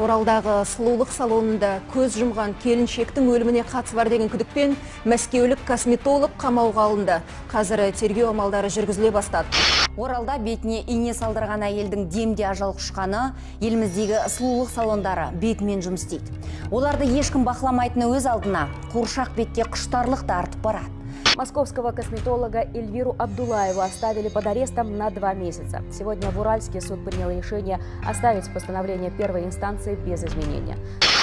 Оралдағы сұлулық салонында көз жұмған келіншектің өліміне қатысы бар деген күдікпен мәскеулік косметолог қамауға алынды. Қазір тергеу амалдары жүргізіле бастады. Оралда бетіне ине салдырған әйелдің демде ажал құшқаны, еліміздегі сұлулық салондары бетімен жұмыс істейді. Оларды ешкім бақыламайтыны өз алдына, қуыршақ бетке құштарлық та артып барады. Московского косметолога Эльвиру Абдулаеву оставили под арестом на 2 месяца. Сегодня в Уральске суд принял решение оставить постановление первой инстанции без изменения.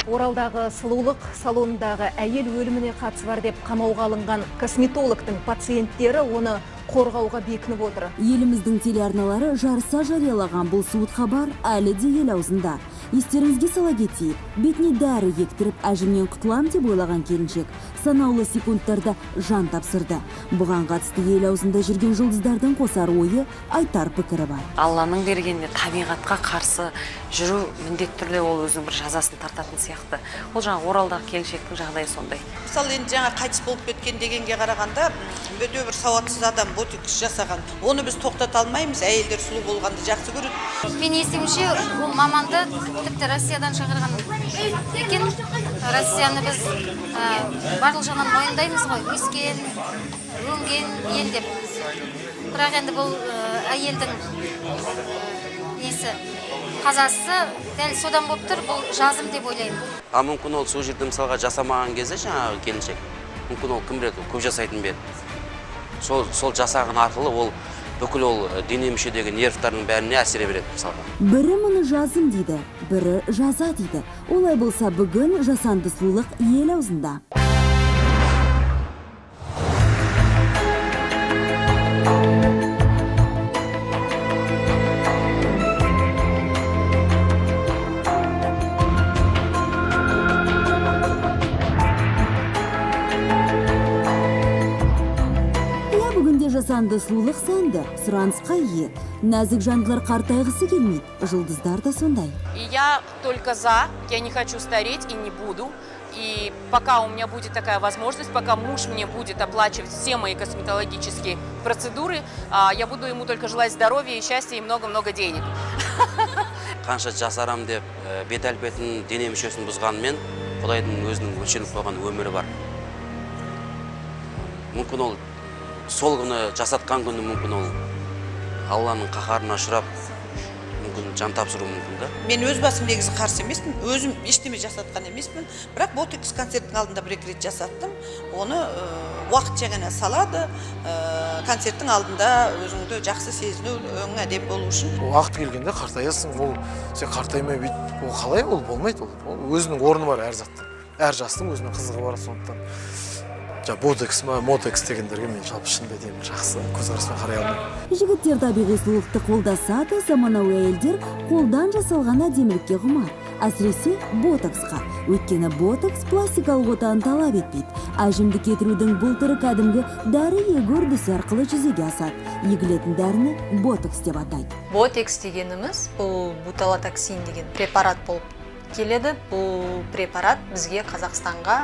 Оралдағы сұлулық салонындағы әйел өліміне қатысы бар деп қамауға алынған косметологтың пациенттері оны қорғауға бекініп отыр. Еліміздің телеарналары жарыса жариялаған бұл суыт хабар әлі де ел аузында. Естеріңізге сала кетейік, бетіне дәрі ектіріп, әжімнен құтылам деп ойлаған келіншек санаулы секундтарда жан тапсырды. Бұған қатысты ел аузында жүрген жұлдыздардың қосар ойы, айтар пікірі бар. Алланың бергеніне, табиғатқа қарсы жүру міндетті түрде ол өзінің бір жазасын тартатын сияқты. Ол жаңағы Оралдағы келіншектің жағдайы сондай. Мысалы, енді жаңа қайтыс болып кеткен дегенге қарағанда, өте бір сауатсыз адам ботокс жасаған. Оны біз тоқтата алмаймыз. Әйелдер сұлу болғанды жақсы көреді. Мен естуімше, ол маманды тіпті Россиядан шақырған екен. Россияны біз барлық жағынан мойындаймыз ғой, өскен, өнген ел деп. Бірақ енді бұл әйелдің несі, қазасы дәл содан болып тұр. Бұл жазым деп ойлаймын. А мүмкін, ол сол жерде, мысалға, жасамаған кезде жаңағы келіншек, мүмкін, ол, кім біледі, ол көп жасайтын ба еді. Сол жасаған арқылы ол бүкіл ол дене мүшедегі нервтардың бәріне әсер береді, мысалға. Бірі мұны жазым дейді, бірі жаза дейді. Олай болса, бүгін жасанды сұлулық ел аузында. Иә, бүгінде жасанды сұлулық сәнді, сұранысқа ие. Нәзік жандылар қартайғысы келмейді, жұлдыздар да сондай. И я только за, я не хочу стареть и не буду. И пока у меня будет такая возможность, пока муж мне будет оплачивать все мои косметологические процедуры, я буду ему только желать здоровья и счастья и много-много денег. Қанша жасарам деп бет әлпетін, дене мүшесін бұзғанымен, құдайдың өзінің өлшеніп қойған өмірі бар. Мүмкін, ол сол күні жасатқан күні, мүмкін, ол Алланың қаһарына ұшырап, мүмкін, жан тапсыруы мүмкін да. Мен өз басым негізі қарсы емеспін. Өзім ештеме жасатқан емеспін, бірақ ботокс концерттің алдында бір екі рет жасаттым. Оны уақытша ғана салады, концерттің алдында өзіңді жақсы сезіну, өңің әдемі болу үшін. Уақыт келгенде қартаясың. Ол сен қартаймай бүйтіп, ол қалай, ол болмайды. Ол өзінің орны бар әр заттың, әр жастың өзінің қызығы бар. Сондықтан жаңағы ботокс ма, мотокс дегендерге мен жалпы, шынымды айтайын, жақсы көзқараспен қарай алмаймын. Жігіттер табиғи сұлулықты қолдаса да, заманауи әйелдер қолдан жасалған әдемілікке құмар. Әсіресе ботоксқа. Өйткені ботокс пластикалық отаны талап етпейді. Әжімді кетірудің бұл түрі кәдімгі дәрі егу үрдісі арқылы жүзеге асады. Егілетін дәріні ботокс деп атайды. Ботекс дегеніміз бұл ботулотоксин деген препарат болып келеді. Бұл препарат бізге, Қазақстанға,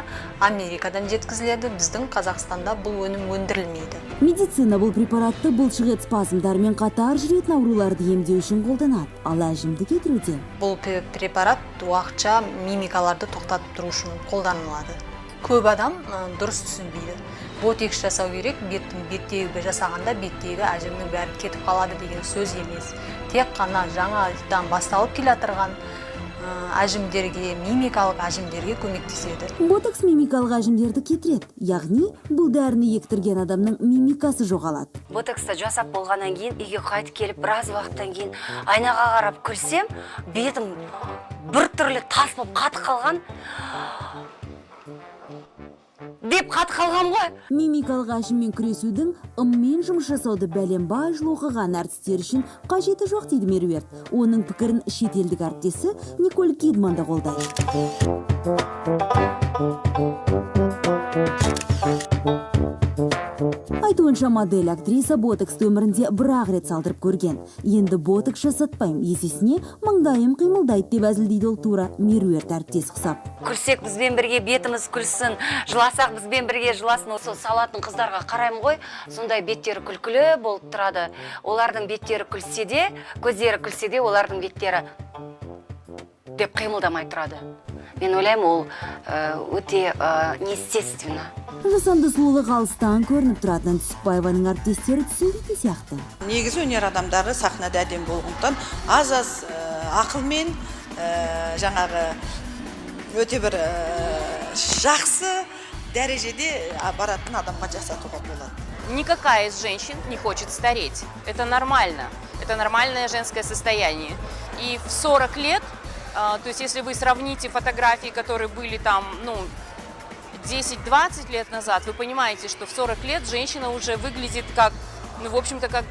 Америкадан жеткізіледі. Біздің Қазақстанда бұл өнім өндірілмейді. Медицина бұл препаратты бұлшықет спазмдарымен қатар жүретін ауруларды емдеу үшін қолданады. Ал әжімді кетіруде Бұл препарат уақытша мимикаларды тоқтатып тұру үшін қолданылады. Көп адам дұрыс түсінбейді. Ботекс жасау керек, беттің беттегі жасағанда беттегі әжімнің бәрі кетіп қалады деген сөз емес. Тек қана жаңадан басталып келе жатырған әжімдерге, мимикалық әжімдерге көмектеседі. Ботокс мимикалық әжімдерді кетіреді. Яғни бұл дәріні ектірген адамның мимикасы жоғалады. Ботоксты жасап болғаннан кейін үйге қайтып келіп, біраз уақыттан кейін айнаға қарап күлсем, бетім бір түрлі тас болып қатып қалған деп қатып қалғам ғой. Мимикалық әжіммен күресудің ыммен жұмыс жасауды бәленбай жыл оқыған әртістер үшін қажеті жоқ дейді Меруерт. Оның пікірін шетелдік әріптесі Николь Кидман да қолдайды. Айтуынша, модель актриса ботоксты өмірінде бір-ақ рет салдырып көрген. Енді ботокс жасатпаймын, есесіне маңдайым қимылдайды деп әзілдейді ол, тура Меруерт әріптес ұқсап. Күлсек, бізбен бірге бетіміз күлсін, жыласақ, бізбен бірге жыласын. Сол салатын қыздарға қараймын ғой, сондай беттері күлкілі болып тұрады. Олардың беттері күлсе де, көздері күлсе де, олардың беттері Деп қимылдамай тұрады. Мен ойлаймын, ол өте неестественно. Жасанды сұлулық алыстан көрініп тұратынын Түсіпбаеваның әріптестері түсінбейтін сияқты. Негізі өнер адамдары сахнада әдемі болғандықтан, аз аз ақылмен, жаңағы өте бір жақсы дәрежеде баратын адамға жасатуға болады. Никакая из женщин не хочет стареть. Это нормально. Это нормальное женское состояние. И в 40 лет, то есть если вы сравните фотографии, которые были там, ну, 10-20 лет назад, вы понимаете, что в 40 лет женщина уже выглядит как, ну, в общем-то, как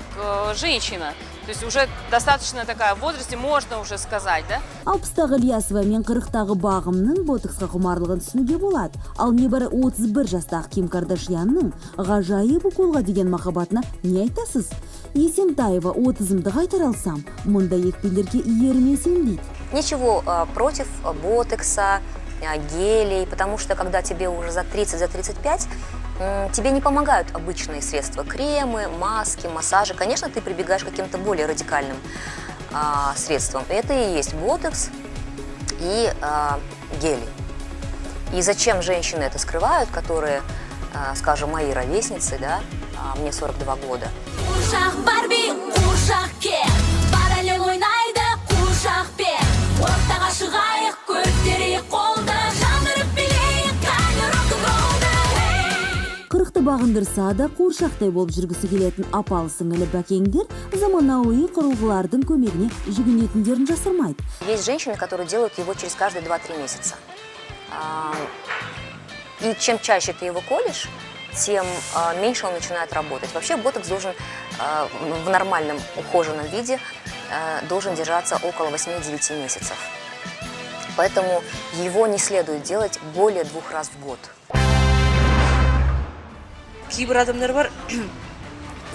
женщина. То есть уже достаточно такая в возрасте, можно уже сказать, да? 60-тағы Ілиясова мен 40-тағы Бағымның ботоксқа құмарлығын түсінуге болады. Ал небәрі 31 жастағы Ким Кардашьянның ғажайып уколға деген махаббатына не айтасыз? Есентаева «Отызымды қайтара алсам, мұндай екпелерге ермесем» дейді. Ничего против ботокса, гелей, потому что когда тебе уже за 30, за 35, тебе не помогают обычные средства: кремы, маски, массажи. Конечно, ты прибегаешь к каким-то более радикальным средствам. Это и есть ботокс и гели. И зачем женщины это скрывают, которые, скажем, мои ровесницы, да, мне 42 года? Қуыршақ Барби, қуыршақ Кен, параллель ойнайды қуыршақпен. Ортаға шығайық, көтерейік қолды, жандырып билейік кәні рок-н-роллды. 40-ты бағындырса да, қуыршақтай болып жүргісі келетін апалы сіңілі бәкеңдер заманауи құрылғылардың көмегіне жүгінетіндерін жасырмайды. Есть женщины, которые делают его через каждые 2-3 месяца. И чем чаще ты его колешь, тем меньше он начинает работать. Вообще ботокс должен в нормальном ухоженном виде должен держаться около 8-9 месяцев. Поэтому его не следует делать более двух раз в год. Кейбір адамдар бар,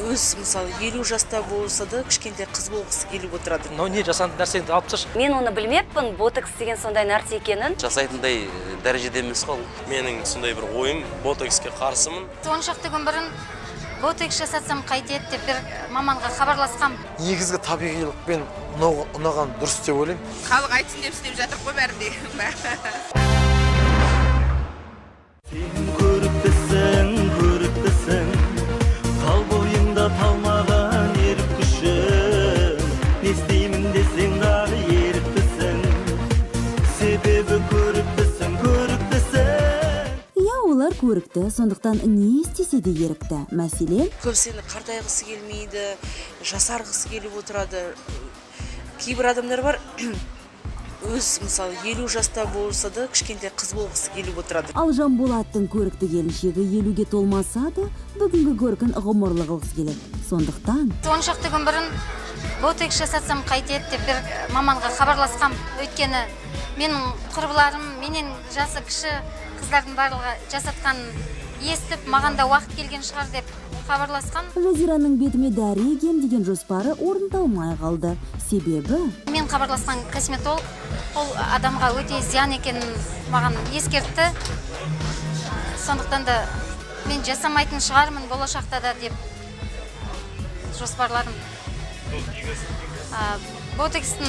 өз, мысалы, 50 жаста болса да, кішкентай қыз болғысы келіп отырады. Мынау не, жасанды нәрсеңді алып тасташы. Мен оны білмеппін, ботокс деген сондай нәрсе екенін. Жасайтындай дәрежеде емес қой ол. Менің сондай бір ойым, ботокске қарсымын. 10 шақты күн бұрын ботокс жасатсам қайтеді деп бір маманға хабарласқам. Негізгі табиғилықпен ұнаған дұрыс деп ойлаймын. Халық айтсын деп істеп жатыр ғой бәрі де. Көріктісің, көріктісің, тал бойыңда талмаған ерік күшің. Не істеймін десең дағы еріктісің, себебі көріктісің, көріктісің. Иә, олар көрікті, сондықтан не істесе де ерікті. Мәселен, Көбісі енді қартайғысы келмейді, жасарғысы келіп отырады. Кейбір адамдар бар, өз, мысалы, 50 жаста болса да, кішкентай қыз болғысы келіп отырады. Ал Жанболаттың көрікті келіншегі 50-ге толмаса да, бүгінгі көркін ғұмырлы қылғысы келеді. Сондықтан 10 шақты күн бұрын ботокс жасатсам қайтеді деп бір маманға хабарласқам. Өйткені менің құрбыларым, менен жасы кіші қыздардың барлығы жасатқанын естіп, маған да уақыт келген шығар деп хабарласқан. Жазираның бетіме дәрі егем деген жоспары орындалмай қалды. Себебі Мен хабарласқан косметолог ол адамға өте зиян екенін маған ескертті. Сондықтан да мен жасамайтын шығармын болашақта да деп жоспарладым. Ботокстың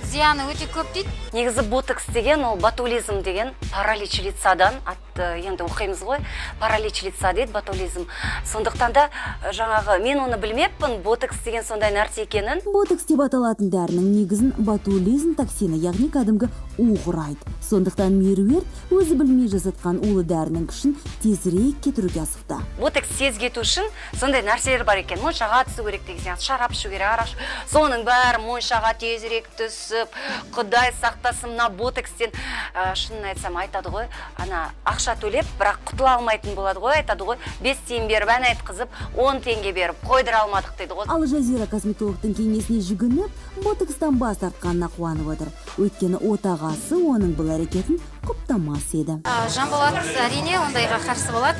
зияны өте көп дейді. Негізі ботокс деген ол ботулизм деген паралич лицадан атты, енді оқимыз ғой, паралич лица дейді ботулизм. Сондықтан да жаңағы мен оны білмеппін, ботокс деген сондай нәрсе екенін. Ботокс деп аталатын дәрінің негізін ботулизм токсині, яғни кәдімгі у құрайды. Сондықтан Меруерт өзі білмей жасатқан улы дәрінің күшін тезірек кетіруге асықты. Ботокс тез кету үшін сондай нәрселер бар екен: моншаға түсу керек деген сияқты, шарап ішу керек, арақ ішу. Соның бәрі моншаға тезірек түсіп, құдай сақтасын мына ботокстен. Шынын айтсам, айтады ғой, ана ақша төлеп, бірақ құтыла алмайтын болады ғой, айтады ғой, 5 тиын беріп ән айтқызып, 10 теңге беріп қойдыра алмадық дейді ғой. Ал Жазира косметологтың кеңесіне жүгініп, ботокстан бас тартқанына қуанып отыр. Өйткені отағасы оның бұл әрекетін құптамас еді. Жанболат әрине ондайға қарсы болады.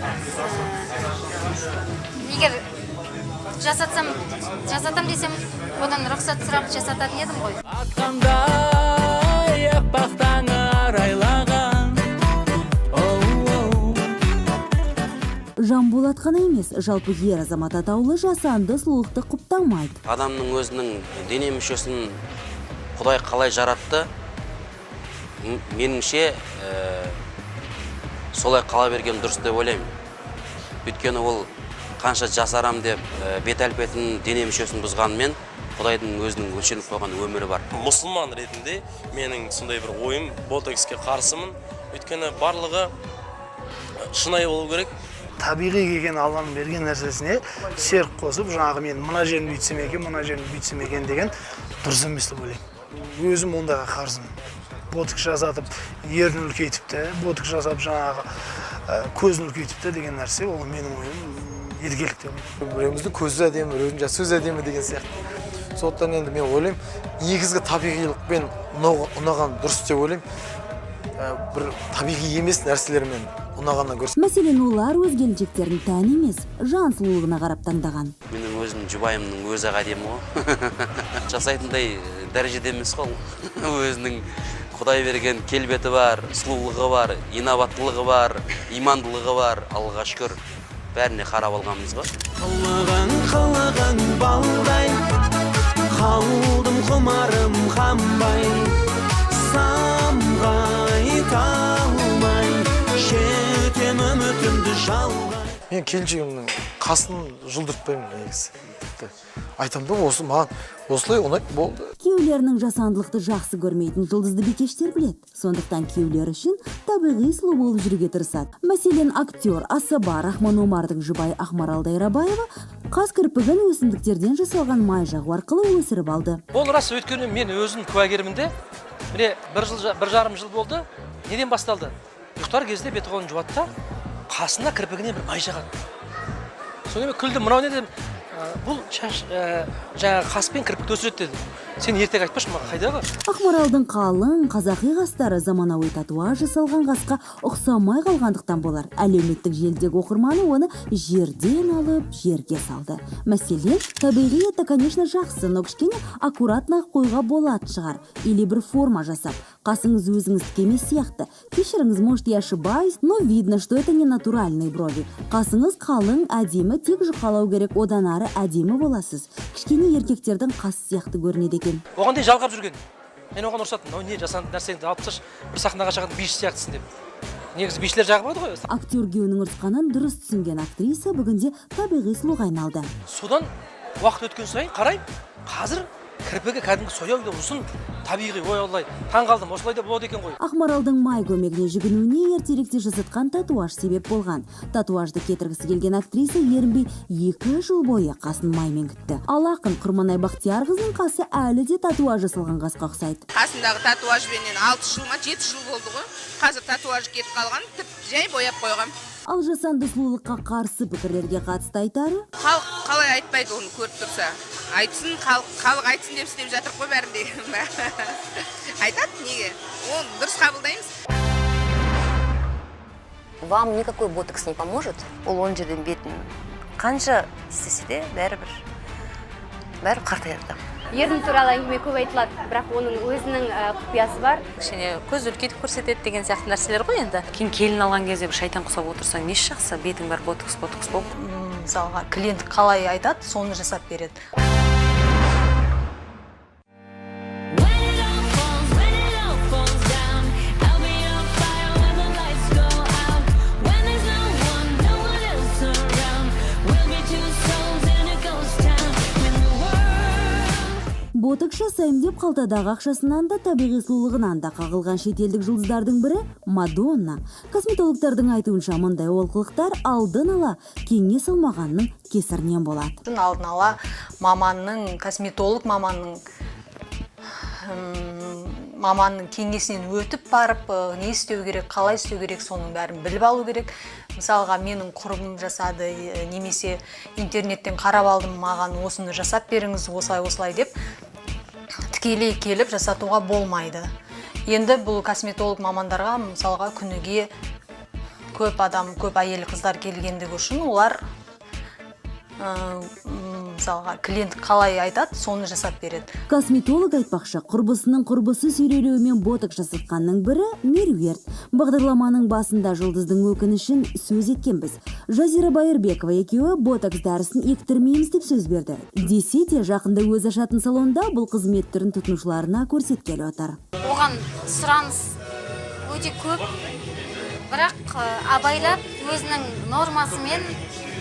Егер жасатсам, жасатам десем, одан рұқсат сұрап жасататын едім ғой. Атқандай аппақ таңы арайлаған, оу. Жанболат қана емес, жалпы ер азамат атаулы жасанды сұлулықты құптамайды. Адамның өзінің дене мүшесін Құдай қалай жаратты, меніңше солай қала берген дұрыс деп ойлаймын. Өйткені ол қанша жасарам деп бет әлпетін, дене мүшесін бұзғанымен, Құдайдың өзінің өлшеніп қойған өмірі бар. Мұсылман ретінде менің сондай бір ойым, ботокске қарсымын. Өйткені барлығы шынайы болу керек. Табиғи келген Алланың берген нәрсесіне серік қосып, жаңағы мен мына жерін бүйтсем екен, мына жерін бүйтсем екен деген дұрыс емес деп ойлаймын. Өзім ондайға қарсымын. Ботокс жасатып, ернін үлкейтіп те, ботокс жасап жаңағы көзін үлкейтіп те деген нәрсе, ол менің ойым еркелік деп ойлаймын. Біреуміздің көзі әдемі, біреудің сөзі әдемі деген сияқты. Сондықтан енді мен ойлаймын, негізгі табиғилықпен ұнаған дұрыс деп ойлаймын. Бір табиғи емес нәрселермен ұнағаннан гөрі. Мәселен, олар өз келіншектерін тән емес, жан сұлулығына қарап таңдаған. Менің өзім жұбайымның өзі ақ әдемі ғой. Жасайтындай дәрежеде емес қой ол. Өзінің Құдай берген келбеті бар, сұлулығы бар, инабаттылығы бар, имандылығы бар. Аллаға шүкір, бәріне қарап алғанбыз ғой. Қылығың, қылығың балдай, қалдым құмарым қанбай, самғай талмай, жетем үмітімді жалғай. Мен келіншегімнің қасын жұлдыртпаймын негізі. Тіпті айтамын да, осы маған осылай ұнайды, болды. Күйеулерінің жасандылықты жақсы көрмейтін жұлдызды бикештер біледі. Сондықтан күйеулері үшін табиғи сұлу болып жүруге тырысады. Мәселен, актер Асаба Рахман Омардың жұбайы Ақмарал Дайрабаева қас кірпігін өсімдіктерден жасалған май жағу арқылы өсіріп алды. Ол рас, өйткені мен өзім куәгермін де. Міне бір жыл, 1,5 жыл болды. Неден басталды? Ұйықтар кезде беті қолын жуады да, қасына, кірпігіне бір май жағады. Содан мен күлдім, мынау не дедім? Бұл шаш, жаңағы қас пен кірпікті өсіреді дедім. Сен ертек айтпашы маған, қайдағы? Ақмаралдың қалың қазақи қастары заманауи татуаж жасалған қасқа ұқсамай қалғандықтан болар. Әлеуметтік желідегі оқырманы оны жерден алып, жерге салды. Мәселен, табиғи это, конечно, жақсы, но кішкене аккуратно қойға болатын шығар. Или бір форма жасап, қасыңыз өзіңіздікі емес сияқты. Кешіріңіз, может, я ошибаюсь, но видно, что это не натуральные брови. Қасыңыз қалың, әдемі, тек жұқалау керек, одан ары әдемі боласыз. Кішкене еркектердің қасы сияқты көрінеді екен. Оған дейін жалғап жүрген. Мен оған ұрсатынмын, мынау не жасанды нәрсеңді алып тасташы, бір сахнаға шығатын биші сияқтысың деп. Негізі бишілер жағып алады ғой. Актер күйеуінің ұрысқанын дұрыс түсінген актриса бүгінде табиғи сұлуға айналды. Содан уақыт өткен сайын қараймын, қазір кірпігі кәдімгі сояу ұзын, табиғи, ой аллай, таң қалдым, осылай да болады екен ғой. Ақмаралдың май көмегіне жүгінуіне ертеректе жасатқан татуаж себеп болған. Татуажды кетіргісі келген актриса ерінбей 2 жыл бойы қасын маймен күтті. Ал ақын Құрманай Бақтиярқызының қасы әлі де татуаж жасалған қасқа ұқсайды. Қасымдағы татуажбенен 6 жыл ма, 7 жыл болды ғой. Қазір татуаж кетіп қалған, тіп жай бояп қойғам. Ал жасанды сұлулыққа қарсы пікірлерге қатысты айтары: Халық қалай айтпайды оны көріп тұрса? Айтсын, халық, халық айтсын деп істеп жатыр ғой бәрін де. Айтады, неге? Оны дұрыс қабылдаймыз. Вам никакой ботокс не поможет. Ол он жерден бетін қанша істесе де, бәрібір, бәрібір қартаяды адам. Ерін туралы әңгіме көп айтылады, бірақ оның өзінің құпиясы бар. Кішкене көз үлкейтіп көрсетеді деген сияқты нәрселер ғой енді. Кейін келін алған кезде бір шайтан құсап отырсаң, несі жақсы, бетің бәрі ботокс, ботокс болып. Мысалға, клиент қалай айтады, соны жасап береді. When it all falls, when it all falls down, I'll be on fire when the lights go out. When there's no one, no one else around, we'll be two souls in a ghost town. When the world Ботокс жасаймын деп қалтадағы ақшасынан да, табиғи сұлулығынан да қағылған шетелдік жұлдыздардың бірі – Мадонна. Косметологтардың айтуынша, мұндай олқылықтар алдын ала кеңес алмағанның кесірінен болады. Алдын ала маманның, косметолог маманның кеңесінен өтіп барып, не істеу керек, қалай істеу керек, соның бәрін біліп алу керек. Мысалға, менің құрбым жасады, немесе интернеттен қарап алдым, маған осыны жасап беріңіз, осылай, осылай деп тікелей келіп жасатуға болмайды. Енді бұл косметолог мамандарға, мысалға, күніге көп адам, көп әйел қыздар келгендігі үшін олар Мысалға, клиент қалай айтады, соны жасап береді. Косметолог айтпақшы, құрбысының құрбысы сүйрелеуімен ботокс жасатқанның бірі Меруерт. Бағдарламаның басында жұлдыздың өкінішін сөз еткенбіз. Жазира Байырбекова екеуі ботокс дәрісін ектірмейміз деп сөз берді. Десе де, жақында өзі ашатын салонда бұл қызмет түрін тұтынушыларына көрсеткелі отыр. Оған сұраныс өте көп, бірақ абайлап, өзінің нормасымен,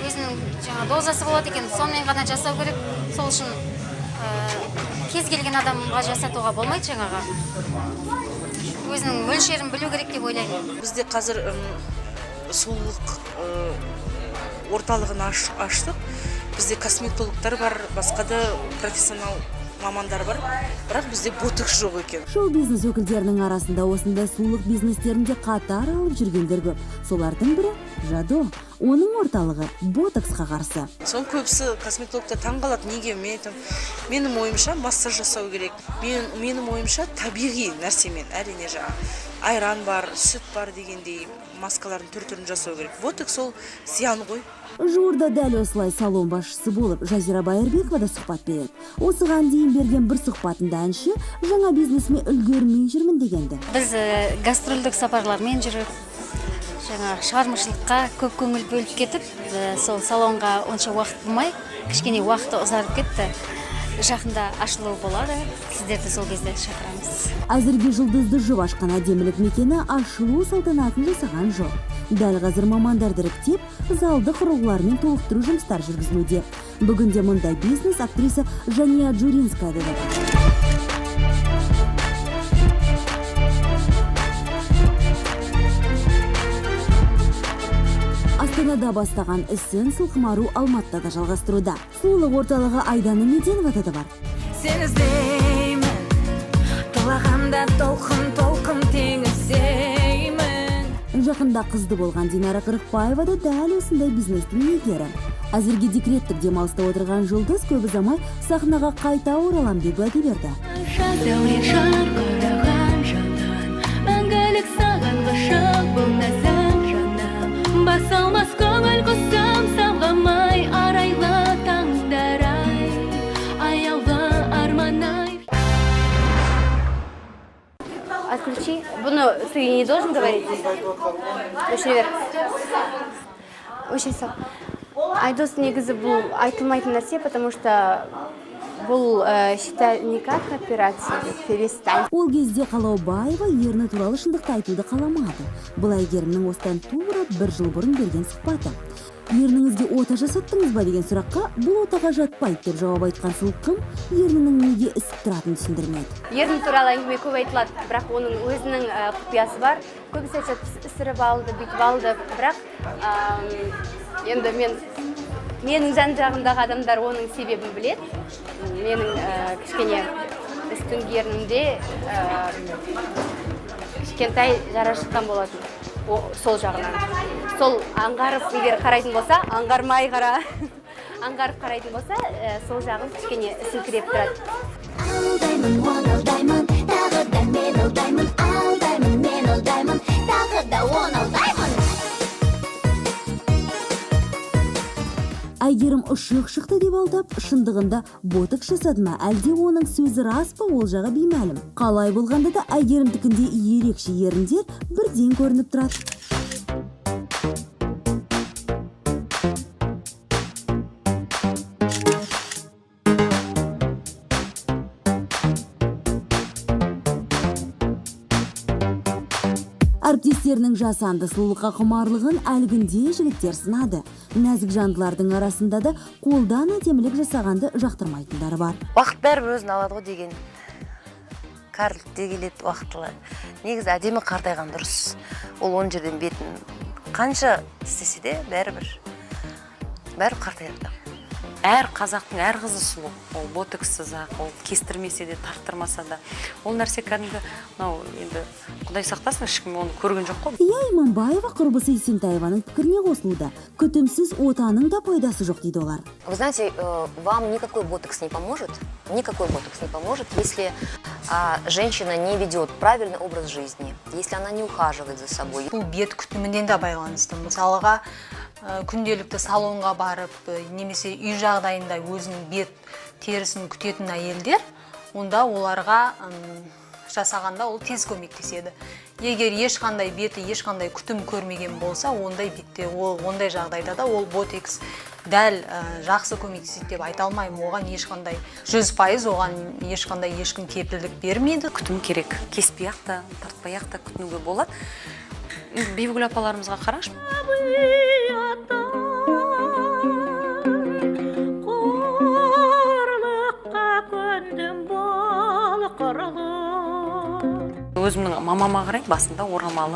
өзінің жаңа дозасы болады екен, сонымен ғана жасау керек. Сол үшін кез келген адамға жасатуға болмайды, жаңағы өзінің мөлшерін білу керек деп ойлаймын. Бізде қазір сұлулық орталығын аштық. Бізде косметологтар бар, басқа да профессионал мамандар бар, бірақ бізде ботокс жоқ екен. Шоу бизнес өкілдерінің арасында осындай сұлулық бизнестерінде қатар алып жүргендер көп. Солардың бірі Жадо. Оның орталығы ботоксқа қарсы. Соның көбісі косметологтар таңғалады, неге? Мен айтамын, менің ойымша массаж жасау керек. Менің ойымша табиғи нәрсемен, әрине, жаңағы айран бар, сүт бар дегендей маскалардың түр түрін жасау керек. Ботокс ол зиян ғой. Жуырда дәл осылай салон басшысы болып Жазира Байырбекова да сұхбат береді. Осыған дейін берген бір сұхбатында әнші жаңа бизнесіме үлгермей жүрмін дегенді. Біз гастрольдік сапарлармен жүріп, жаңа шығармашылыққа көп көңіл бөліп кетіп, сол салонға онша уақыт болмай, кішкене уақыты ұзарып кетті. Жақында ашылу болады, сіздерді сол кезде шақырамыз. Әзірге жұлдызды жұп ашқан әдемілік мекені ашылу салтанатын жасаған жоқ. Дәл қазір мамандарды іріктеп, залды құрылғылармен толықтыру жұмыстары жүргізілуде. Бүгінде мұндай бизнес актриса Жания Джуринская да бар. Астанада бастаған ісін Сылқымару Алматыда да жалғастыруда. Сұлулық орталығы Айдана Меденовада да бар. Сені іздеймін, тулағанда толқын, толқын теңіздеймін. Жақында қызды болған Динара Қырықбаева да дәл осындай бизнестің иегері. Әзірге декреттік демалыста отырған жұлдыз көп ұзамай сахнаға қайта оралам деп уәде берді. Дәурен жарқыраған жаннан, мәңгілік саған ғашық бұл нәзік жаным. Басылмас көңіл құсым самғамай, арайлы таңдар ай, аяулы арман ай. Отключи. Бұны ты не должен говорить. Өшіре бер. Өшіре сал. Айдос, негізі бұл айтылмайтын нәрсе, потому что бұл считай не как операция, перестань. Ол кезде Қалаубаева ерні туралы шындықты айтуды қаламады. Бұл Әйгерімнің осыдан тура бір жыл бұрын берген сұхбаты. Ерніңізге ота жасаттыңыз ба деген сұраққа бұл отаға жатпайды деп жауап айтқан Сылқым ернінің неге ісіп тұратынын түсіндірмеді. Ерін туралы әңгіме көп айтылады, бірақ оның өзінің құпиясы бар. Көбісі айтады, ісіріп алды, бүйтіп алды, бірақ енді менің жан жағымдағы адамдар оның себебін біледі. Менің кішкене үстіңгі ернімде кішкентай жара шыққан болатын. Сол жағынан. Сол аңғарып егер қарайтын болса, аңғармай қара. Аңғарып қарайтын болса, сол жағын кішкене ісіңкіреп тұрады. Алдаймын, оны алдаймын, тағы да мен алдаймын, алдаймын, мен алдаймын, тағы да оны алдаймын. Әйгерім ұшық шықты деп алдап, шындығында ботокс жасады ма, әлде оның сөзі рас па, ол жағы беймәлім. Қалай болғанда да Әйгерімдікінде ерекше еріндер бірден көрініп тұрады. Әріптестерінің жасанды сұлулыққа құмарлығын әлгінде жігіттер сынады. Нәзік жандылардың арасында да қолдан әдемілік жасағанды жақтырмайтындары бар. Уақыт бәрібір өзін алады ғой деген. Кәрілік те келеді уақытылы. Негізі әдемі қартайған дұрыс. Ол он жерден бетін қанша істесе де бәрібір. Бәрібір қартаяды. Әр қазақтың әр қызы сұлу. Ол ботоксыз ақ, ол кестірмесе де, тарттырмаса да. Ол нәрсе кәдімгі, мынау енді Құдай сақтасын, ешкім оны көрген жоқ қой. Ия Иманбаева құрбысы Есентаеваның пікіріне қосылуда. Күтімсіз отаның да пайдасы жоқ дейді олар. Вы знаете, вам никакой ботокс не поможет, никакой ботокс не поможет, если женщина не ведет правильный образ жизни, если она не ухаживает за собой. Бұл бет күтімінен де байланысты. Мысалға, Күнделікті салонға барып, немесе үй жағдайында өзінің бет терісін күтетін әйелдер, онда оларға жасағанда ол тез көмектеседі. Егер ешқандай беті, ешқандай күтім көрмеген болса, ондай бетте, ол ондай жағдайда да ол ботекс дәл жақсы көмектеседі деп айта алмаймын. Оған ешқандай 100% оған ешқандай ешкім кепілдік бермейді. Күтім керек. Кеспей ақ та, тартпай ақ та күтінуге болады. Бибігүл апаларымызға қараңызшы. Өзімнің мамама қараймын, басында орамалы.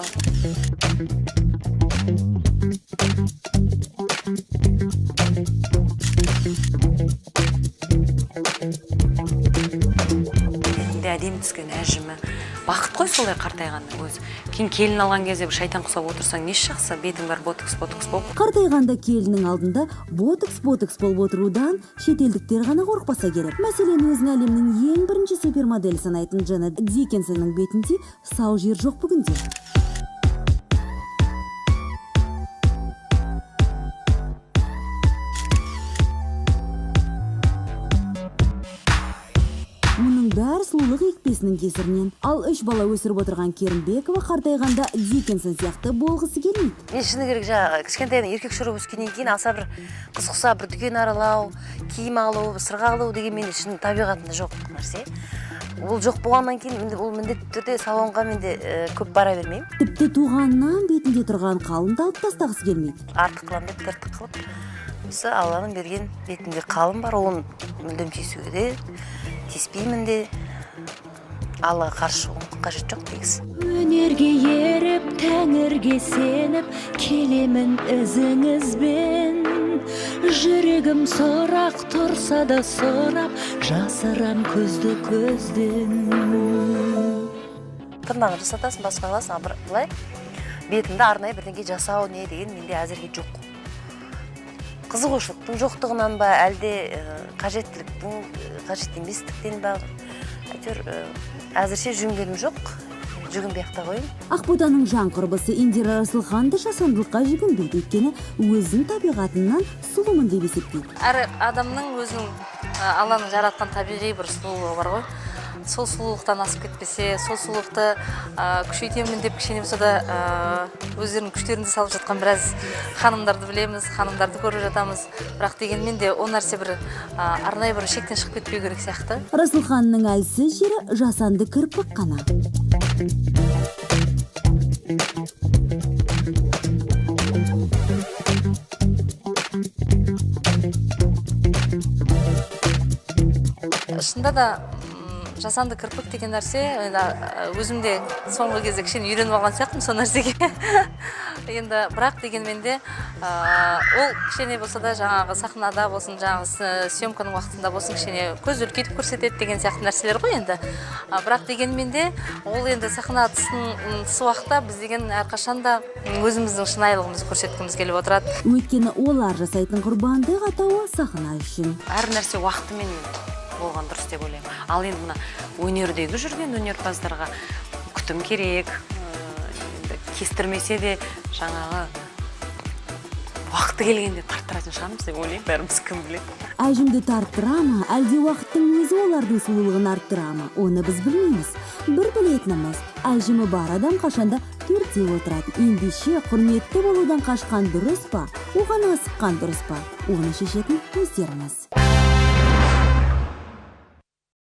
Бетінде әдемі түскен әжімі. Бақыт қой солай қартайғанның өзі. Кейін келін алған кезде бір шайтан құсап отырсаң, несі жақсы, бетің бәрі ботокс, ботокс болып. Қартайғанда келіннің алдында ботокс, ботокс болып отырудан шетелдіктер ғана қорықпаса керек. Мәселен, өзін әлемнің ең бірінші супермоделі санайтын Джанет Диккенсонның бетінде сау жер жоқ бүгінде. Мұның бәрі сұлулық екпесінің кесірінен. Ал 3 бала өсіріп отырған Керімбекова қартайғанда Диккенсон сияқты болғысы келмейді. Мен шыны керек, жаңағы кішкентайдан еркек шұрып өскеннен кейін аса бір қыз құса бір дүкен аралау, киім алу, сырға алу деген менде шын табиғатымда жоқ нәрсе. Ол жоқ болғаннан кейін ол міндетті түрде салонға мен де көп бара бермеймін. Тіпті туғаннан бетінде тұрған қалыңды алып тастағысы келмейді. Артық қыламын деп тыртық қылып, осы Алланың берген бетінде қалым бар, оны мүлдем тиісуге де, тиіспеймін де. Аллаға қарсы шығуым қажет жоқ негізі. Өнерге еріп, тәңірге сеніп, келемін ізіңізбен. Жүрегім сұрақ тұрса да сұрап, жасырам көзді көзден. Тырнағын жасатасың, басқа қыласың, ал бір былай бетімді арнайы бірдеңе жасау не деген менде әзірге жоқ. Қызығушылықтың жоқтығынан ба, әлде қажеттіліктің, қажет еместіктен ба, әйтеуір әзірше жүгінгенім жоқ, жүгінбей ақ та қояйын. Ақботаның жан құрбысы Индира Расылхан да жасандылыққа жүгінбейді, өйткені өзін табиғатынан сұлумын деп есептейді. Әр адамның өзінің Алланың жаратқан табиғи бір сұлулығы бар ғой. Сол сұлулықтан асып кетпесе, сол сұлулықты күшейтемін деп кішкене болса да өздерінің күштерін де салып жатқан біраз ханымдарды білеміз, ханымдарды көріп жатамыз. Бірақ дегенмен де ол нәрсе бір арнайы бір шектен шығып кетпеу керек сияқты. Расылханның әлсіз жері жасанды кірпік қана. Шынында да жасанды кірпік деген нәрсе, енді өзім де соңғы кезде кішкене үйреніп алған сияқтымын сол нәрсеге. Енді бірақ дегенмен де ол кішкене болса да жаңағы сахнада болсын, жаңағы съемканың уақытында болсын кішкене көз үлкейтіп көрсетеді деген сияқты нәрселер ғой енді. Бірақ дегенмен де ол енді сахна тыс уақытта біз деген әрқашан да өзіміздің шынайылығымызды көрсеткіміз келіп отырады. Өйткені олар жасайтын құрбандық атауы сахна үшін. Әр нәрсе уақытымен болған дұрыс деп ойлаймын. Ал енді мына өнердегі жүрген өнерпаздарға күтім керек, енді кестірмесе де жаңағы уақыты келгенде тарттыратын шығармыз деп ойлаймын, бәріміз кім біледі. Әжімді тарттыра ма, әлде уақыттың өзі олардың сұлулығын арттыра ма, оны біз білмейміз. Бір білетініміз, әжімі бар адам қашанда төрде отырады. Ендеше құрметті болудан қашқан дұрыс па, оған асыққан дұрыс па, оны шешетін өздеріңіз.